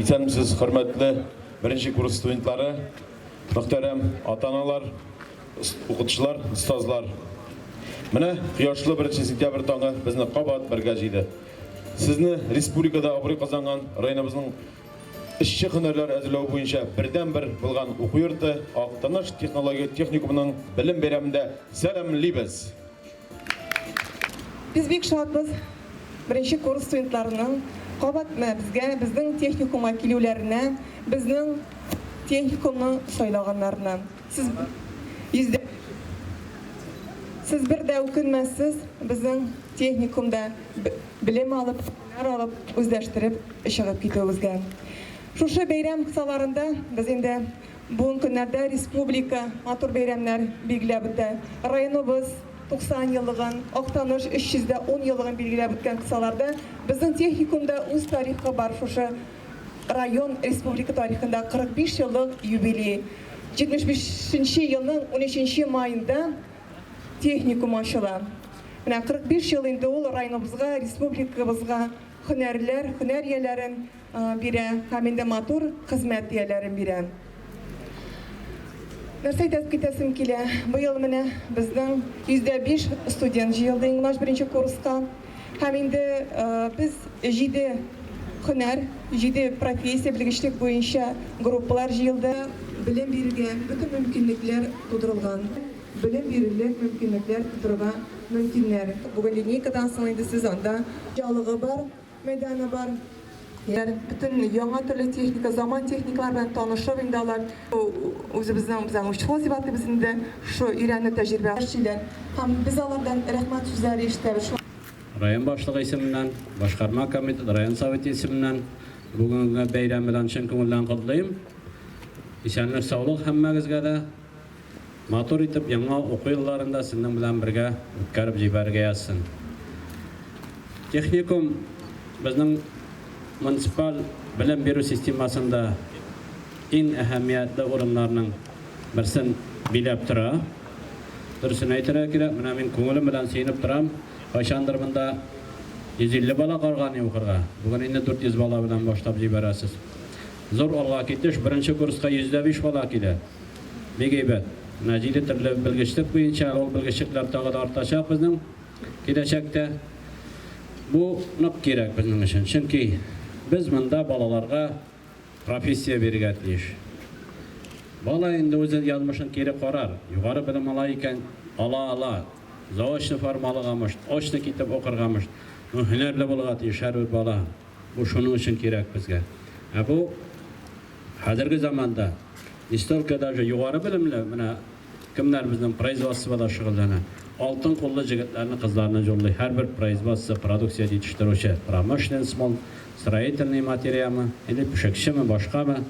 Исәнмесез, хөрмәтле беренче курс студентлары, мөхтәрәм ата-аналар, укытучылар, остазлар. Менә кояшлы беренче сентябрь таңы безне кабат бергә җыйды. Сезне республикада абруй казанган районыбызның эшче һөнәрләр әзерләү буенча бердәнбер булган уку йорты Актаныш технология техникумының белем бәйрәмендә сәламлибез! Без бик шатбыз беренче курс студентларының кабат менә безгә, безнең техникумга килүләренә, безнең техникумны сайлаганнарына. Сез йөздә Сез бер дә үкенмәссез, безнең техникумда белем алып, һөнәр алып, үзләштереп чыгып китүегезгә. Шушы бәйрәм кысаларында без инде Бүгенге көннәрдә республика матур бәйрәмнәр билгеләп үтә. Районыбыз 90 еллыгын, Актаныш 310 еллыгын билгеләп үткән кысаларда безнең техникумда үз тарихы бар шушы район, республика тарихында 45 еллык юбилей. 75 нче елның 13 нче маенда техникум ачыла. Менә 45 ел инде ул районыбызга, республикабызга һөнәрләр, һөнәр ияләрен Бирә һәм инде матур хезмәт ияләрен бирә. Нәрсә әйтәсеп китәсем килә, быел менә безнең 105 студент җыелды иң беренче курска. Һәм инде без җиде һөнәр, җиде профессия, белгечлек буенча группалар җыелды. Белем бирергә бөтен мөмкинлекләр тудырылган. Белем бирерлек мөмкинлекләр тудырырга мөмкиннәр. Бүген линейкадан соң инде сез анда. Хуҗалыгы бар. Мәйданы бар. Бөтен яңа төрле техника, заман техникалар белән танышып инде алар үзебезнең без аны учхоз дип атыйбыз инде, шушы өйрәнү тәҗрибә эшлиләр. Һәм без алардан рәхмәт сүзләре ишетәбез. Район башлыгы исеменнән, башкарма комитет, район советы исеменнән бүгенге бәйрәм белән чын күңелдән котлыйм. Исәнлек-саулык һәммәгезгә дә. Матур итеп яңа уку елларын да сезнең белән бергә үткәреп җибәрергә язсын. Техникум безнең муниципаль белем бирү системасында иң әһәмиятле урыннарның берсен биләп тора. Дөресен әйтергә кирәк, менә мин күңелем белән сөенеп торам, кайчандыр монда 150 бала карган иде укырга, бүген инде 400 бала белән башлап җибәрәсез. Зур алга китеш, беренче курска 105 бала килә. Бик әйбәт. Менә җиде төрле белгечлек буенча, ул белгечлекләр тагы да артачак безнең киләчәктә. Бу нык кирәк безнең өчен, чөнки без монда балаларга профессия бирергә тиеш. Бала инде үзе язмышын кире карар, югары белем ала икән, ала ала, заочно форма алырга может, очно китеп укырга может, но һөнәрле булырга тиеш һәрбер бала. Бу шуның өчен кирәк безгә. Ә бу хәзерге заманда не столько даже югары белемле, менә кемнәр безнең производствода шөгыльләнә, алтын куллы җегетләрне, кызларны җурлый һәрбер производство, продукция җитештерүче, промышленность мул, строительный материямы, или пешекчеме, башкамы.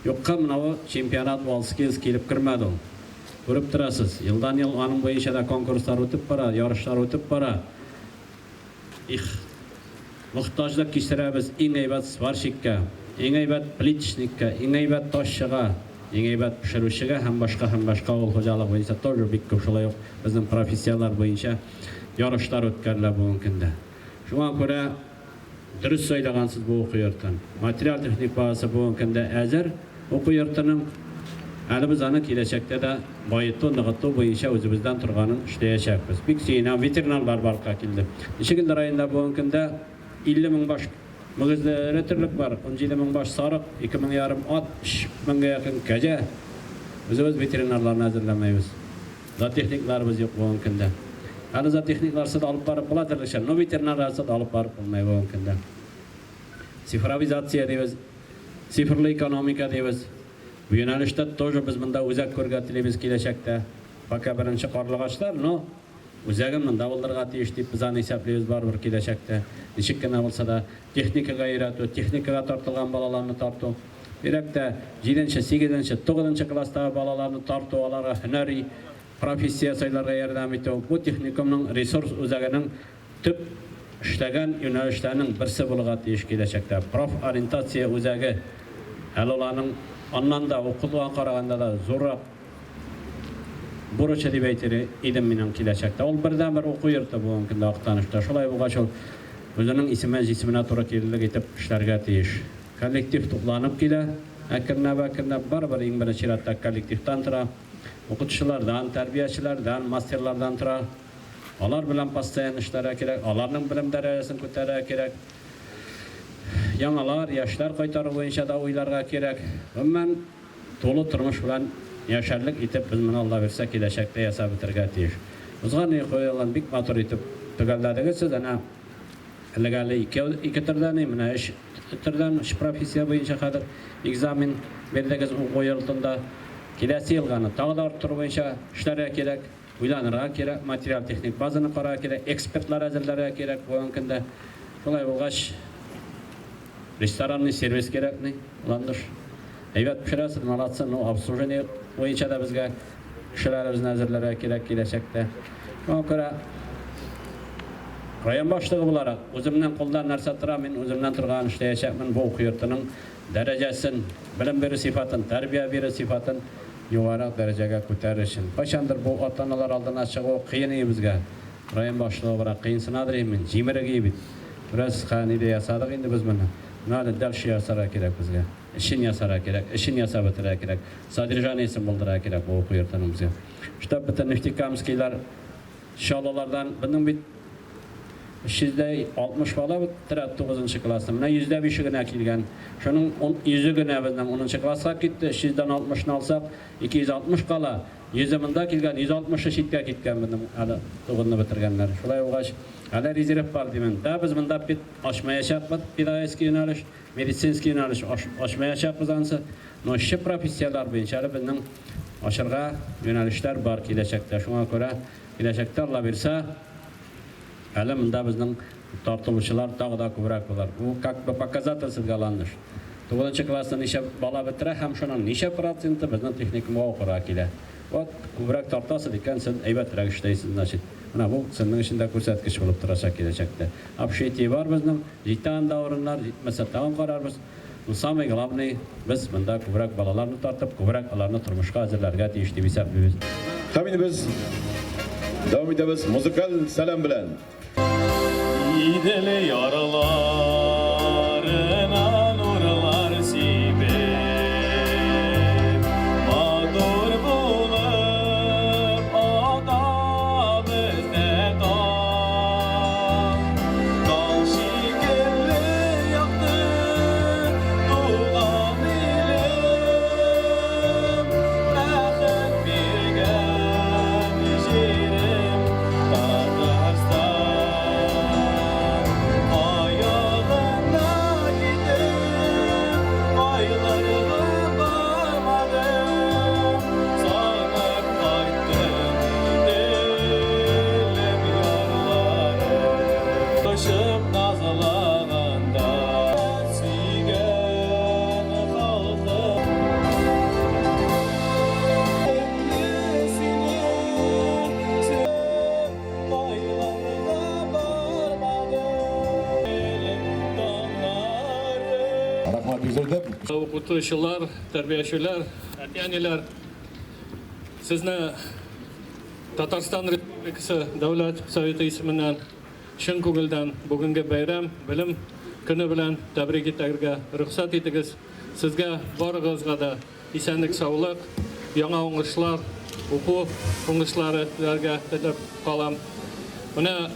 Юкка менә чемпионат WorldSkills килеп кермәде ул. Күреп торасыз, елдан-ел аның буенча да конкурслар үтеп бара, ярышлар үтеп бара. Их, мохтаҗлык кичерәбез иң әйбәт сварщикка, иң әйбәт плиточникка, иң әйбәт ташчыга, иң әйбәт пешерүчегә һәм башка һәм башка авыл хуҗалыгы буенча тоже бик күп шулай ук безнең профессияләр буенча ярышлар үткәрелә бүгенге көндә. Шуңа күрә дөрес сайлагансыз бу уку йортын. Материаль-техник базасы бүгенге көндә әзер уку йортының. Әле без аны киләчәктә дә баету, ныгыту буенча үзебездән торганын эшләячәкбез. Бик сөенәм, ветеринарлар барлыкка килде. Ничек инде районда бүгенге көндә 50 мең баш мөгезле эре терлек бар, 17 мең баш сарык, ике мең ярым ат, өч меңгә якын кәҗә. Үзебез ветеринарларны әзерләмәйбез. Зоотехникларыбыз юк бүгенге көндә. Әле зоотехникларсыз да алып барып була терлекчелек, но ветеринарларсыз алып барып булмый бүгенге көндә. Цифровизация дибез, цифрлы экономика дибез. Бу юнәлештә тоже без монда үзәк күрергә телибез киләчәктә. Пока беренче карлыгачлар, но үзәген монда булдырырга тиеш дип без аны исәплибез барыбер киләчәктә. Ничек кенә булса да, техникага өйрәтү, техникага тартылган балаларны тарту. Бигрәк тә җиденче, сигезенче, тугызынчы класстагы балаларны тарту, аларга һөнәри профессия сайларга ярдәм итү, бу техникумның ресурс үзәгенең Төп эшләгән юнәлешләрнең берсе булырга тиеш киләчәктә. Профориентация үзәге әле ул аның аннан да, укытуга караганда да зуррак бурычы дип әйтер идем мин аның киләчәктә. Ул бердәнбер уку йорты бүгенге көндә Актанышта. Шулай булгач, ул үзенең исеме җисеменә туры килерлек итеп эшләргә тиеш. Коллектив тупланып килә. Әкренләп-әкренләп барыбер иң беренче чиратта коллективтан тора. Укытучылардан, тәрбиячеләрдән, мастерлардан тора. Алар белән постоянно эшләргә кирәк, аларның белем дәрәҗәсен күтәрергә кирәк. Яңалар, яшьләр кайтару буенча да уйларга кирәк. Гомумән, тулы тормыш белән яшәрлек итеп без моны, Алла бирсә, киләчәктә ясап бетерергә тиеш. Узган уку елын бик матур итеп төгәлләдегез сез. Әнә элек әле ике төрдән, менә өч төрдән, өч профессия буенча хәзер экзамен бирдегез уку йортында. Киләсе елга аны тагы да арттыру буенча эшләргә кирәк, уйланырга кирәк, материаль-техник базаны карарга кирәк, экспертлар әзерләргә кирәк бүгенге көндә. Шулай булгач, ресторанный сервис кирәкми, Ландыш. Әйбәт пешерәсез, молодцы, но обслуживание буенча да безгә кешеләребезне әзерләргә кирәк киләчәктә. Шуңа күрә район башлыгы буларак, үземнең кулдан нәрсә тора, мин үземнән торганын эшләячәкмен, бу уку йортының дәрәҗәсен, белем бирү сыйфатын, тәрбия бирү сыйфатын югарырак дәрәҗәгә күтәрер өчен. Кайчандыр бу ата-аналар алдына чыгу кыен иде безгә. Район башлыгы буларак кыенсынадыр инде мин, җимерек ие бит. Күрәсез, хәзер нидә ясадык инде без моны. Менә әле дальше ясарга кирәк безгә. Эчен ясарга кирәк, эчен ясап бетерергә кирәк. Содержаниесен булдырырга кирәк бу уку йортының безгә. Штаб бөтен нефтекамскийлар, чаллылардан, безнең бит 360 бала бетерә тугызынчы классны. Менә 5% генә килгән. Шуның йөзе генә безнең унынчы класска китте. 300дән 60-ны алсак, 260 кала. Йөзе монда килгән, 160-ы читкә киткән безнең әле тугызны бетергәннәр. Шулай булгач, әле резерв бар димен. Да, без монда пед ачмаячакбыз, педагогический юнәлеш, медицинский юнәлеш ачмаячакбыз ансы. Но эшче профессияләр буенча әле безнең ачырга юнәлешләр бар киләчәктә. Шуңа күрә киләчәктә, Алла бирсә, әле монда безнең тартылучылар тагы да күбрәк булыр. Бу как бы показатель сезгә, Ландыш. Тугызынчы классны ничә бала бетерә һәм шуның ничә проценты безнең техникумга укырга килә. Вот, күбрәк тартасыз икән, сез әйбәтрәк эшләйсез, значит. Менә бу сезнең өчен дә күрсәткеч булып торачак киләчәктә. Общежитие бар безнең, җитә анда урыннар, җитмәсә тагын карарбыз. Но самый главный, без монда күбрәк балаларны тартып, күбрәк аларны тормышка әзерләргә тиеш дип исәплибез. Һәм инде без дәвам итәбез музыкаль сәлам белән. Идел ярларына нурлар сибеп, матур булып ата бездә таң. Таң шикелле якты туган илем, бәхет биргән җирем Татарстан. Кая гына китеп, кайларга бармадым, сагынып кайттым Иделем ярларын. Кочып назлаганда сөйгән халкым. Сине кайларга бармадым, таңнары. Рәхмәт йөзелдем. Укытучылар, тәрбиячеләр, әти-әниләр, сезне Татарстан Республикасы Дәүләт Советы исеменнән чын күңелдән бүгенге бәйрәм, Белем көне белән тәбрик итәргә рөхсәт итегез. Сезгә барыгызга да исәнлек, саулык, яңа уңышлар, уку уңышлары теләргә теләп калам. Менә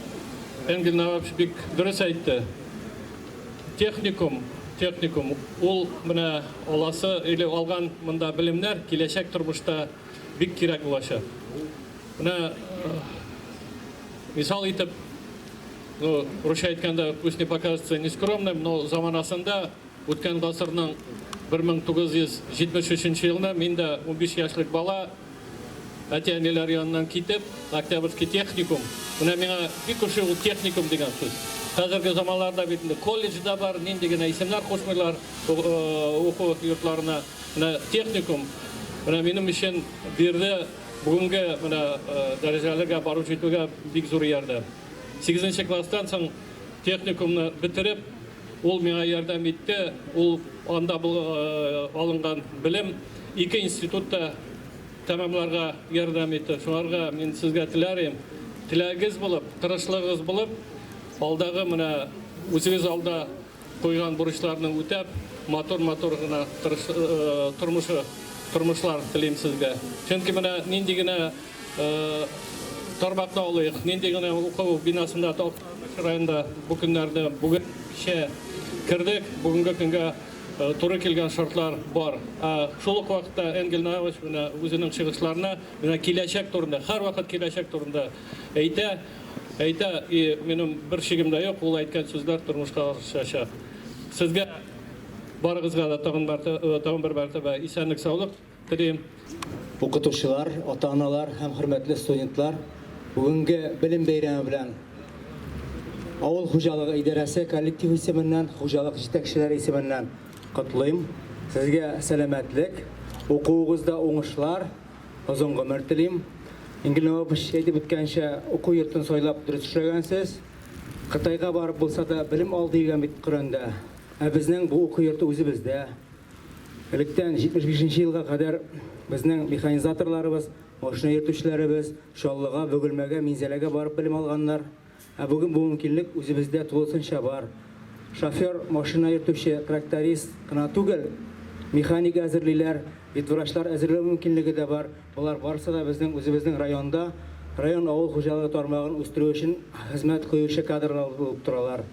Энгель Навапович бик дөрес әйтте. Техникум, ул менә аласы или алган монда белемнәр киләчәк тормышта бик кирәк булачак. Менә мисал итеп, ну, русча әйткәндә, пусть не покажется нескромным, но заманасында үткән гасырның 1973 елында мин дә 15 яшьлек бала әти-әниләр яныннан китеп, Октябрьский техникум. Менә миңа бик ошый ул техникум дигән сүз. Хәзерге заманларда бит инде колледж да бар, нинди генә исемнәр кушмыйлар уку йортларына. Менә техникум менә минем өчен бирде бүгенге менә дәрәҗәләргә барып җитүгә бик зур ярдәм. 8 класстан соң техникумны бетереп, ул миңа ярдәм итте. Ул анда алынган белем ике институтта тәмамларга ярдәм итте. Шуңарга мин сезгә теләр идем. Теләгегез булып, тырышлыгыгыз булып, алдагы менә үзегез алда куйган бурычларны үтәп, матур-матур гына тормышы, тормышлар телим сезгә. Чөнки менә нинди генә тармакны алыйк, нинди генә уку бинасында Актаныш районында бу көннәрдә бүген кичә кердек, бүгенге көнгә туры килгән шартлар бар. Ә шул ук вакытта Энгель Наилович менә үзенең чыгышларына менә киләчәк турында, һәрвакыт киләчәк турында әйтә. Әйтә, и минем бер шигем дә юк, ул әйткән сүзләр тормышка ашачак. Сезгә барыгызга да тагын тагын бер мәртәбә исәнлек-саулык телим. Укытучылар, ата-аналар һәм хөрмәтле студентлар, бүгенге белем бәйрәме белән авыл хуҗалыгы идарәсе коллектив исеменнән, хуҗалык җитәкчеләре исеменнән котлыйм. Сезгә сәламәтлек, укуыгызда уңышлар, Озын гомер телим. Ингел Навапович әйтеп үткәнчә, уку йортын сайлап дөрес эшләгәнсез. Кытайга барып булса да белем ал диелгән бит Коръәндә. Ә безнең бу уку йорты үзебездә. Электән 75 нче елга кадәр безнең механизаторларыбыз, машина йөртүчеләребез Чаллыга, Бөгелмәгә, Минзәләгә барып белем алганнар. Ә бүген бу мөмкинлек үзебездә тулысынча бар. Шофер, машина йөртүче, тракторист кына түгел, механик әзерлиләр, ветврачлар әзерләү мөмкинлеге дә бар. Болар барысы да безнең үзебезнең районда, район авыл хуҗалыгы тармагын үстерү өчен хезмәт куючы кадрлар булып торалар.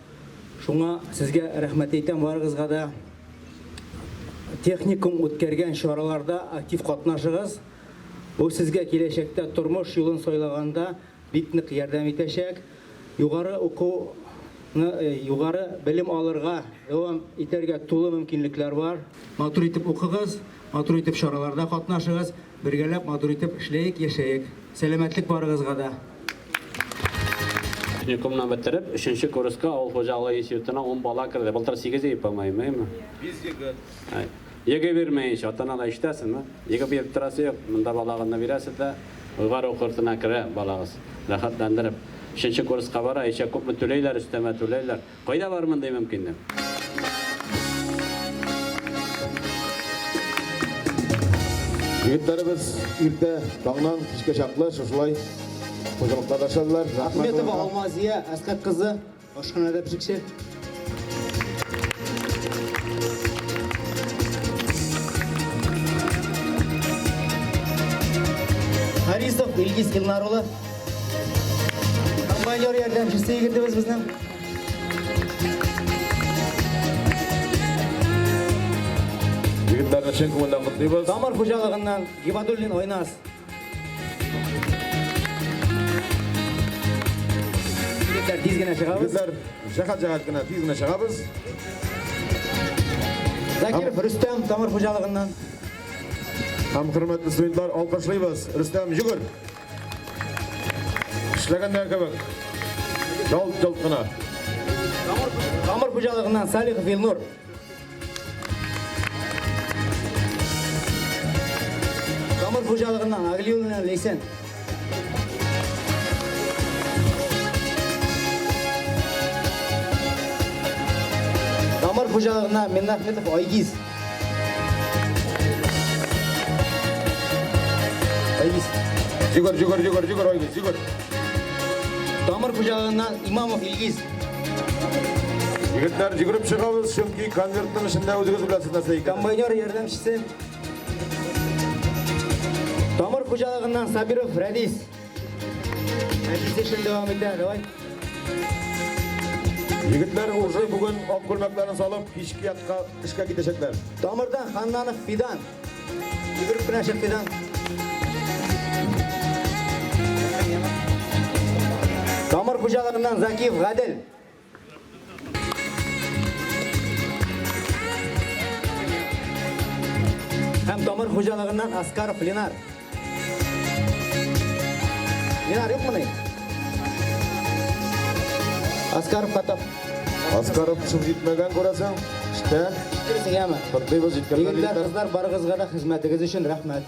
Шуңа сезгә рәхмәт әйтәм барыгызга да. Техникум үткәргән чараларда актив катнашыгыз. Бу сезгә киләчәктә тормыш юлын сайлаганда Бик нык ярдәм итәчәк. Югары укуны, югары белем алырга дәвам итәргә тулы мөмкинлекләр бар. Матур итеп укыгыз, матур итеп чараларда катнашыгыз, бергәләп матур итеп эшләек, яшәек. Сәламәтлек барыгызга да! Техникумны бетереп, өченче курска авыл хуҗалыгы институтына ун бала керде. Былтыр сигез иде, по-моему, әйеме? Без ЕГЭ. ЕГЭ бирмәенчә, ата-ана да ишетәсеңме? ЕГЭ биреп торасы юк, монда балагызны бирәсез дә, югары уку йортына керә балагыз. Рәхәтләндереп. Өченче курска бара, ичә күпме түләйләр, өстәмә түләйләр. Кайда бар мондый мөмкинлек? Егетләребез иртә таңнан кичкә чаклы шушылай хуҗалыкларда эшләделәр. Рәхмәт Ахметова аларга. Алмазия Әсхәт кызы. Ашханәдә пешекче. Харисов Илгиз Илнар улы. Комбайнер ярдәмчесе егетебез безнең. Егетләрне чын күңелдән котлыйбыз. Тамыр хуҗалыгыннан Гибадуллин Айназ. Егетләр, тиз генә чыгабыз. Егетләр, җәһәт-җәһәт кенә, тиз генә чыгабыз. Закиров Рөстәм Тамыр хуҗалыгыннан. Һәм хөрмәтле студентлар, алкышлыйбыз. Рөстәм, йөгер! Эшләгәндә кебек. Ялт-ялт кына. Тамыр хуҗалыгыннан Салихов Илнур. Тамыр хуҗалыгыннан Аглиуллина Ләйсән. Тамыр хуҗалыгыннан Миннахметов Айгиз. Айгиз. Йөгер, йөгер, йөгер, йөгер, Айгиз, йөгер. Тамыр хуҗалыгыннан Имамов Илгиз. Егетләр, йөгереп чыгабыз, чөнки конвертның эчендә үзегез беләсез нәрсә икәнен. Комбайнер ярдәмчесе. Тамыр хуҗалыгыннан Сабиров Рәдис. Рәдис эшен дәвам итә, давай. Егетләр уже бүген ак күлмәкләрен салып, кичке якка эшкә китәчәкләр. Тамырдан Ханнанов Фидан. Йөгереп кенә чык, Фидан. Тамыр хуҗалыгыннан Закиев Гадел. Һәм Тамыр хуҗалыгыннан Аскаров Ленар. Ленар юкмыни? Аскаров тап. Аскаров төшеп җитмәгән күрәсең. Эштә. Җиткерсең, яме. Котлыйбыз, җиткерләр, Егетләр, кызлар, барыгызга да хезмәтегез өчен рәхмәт.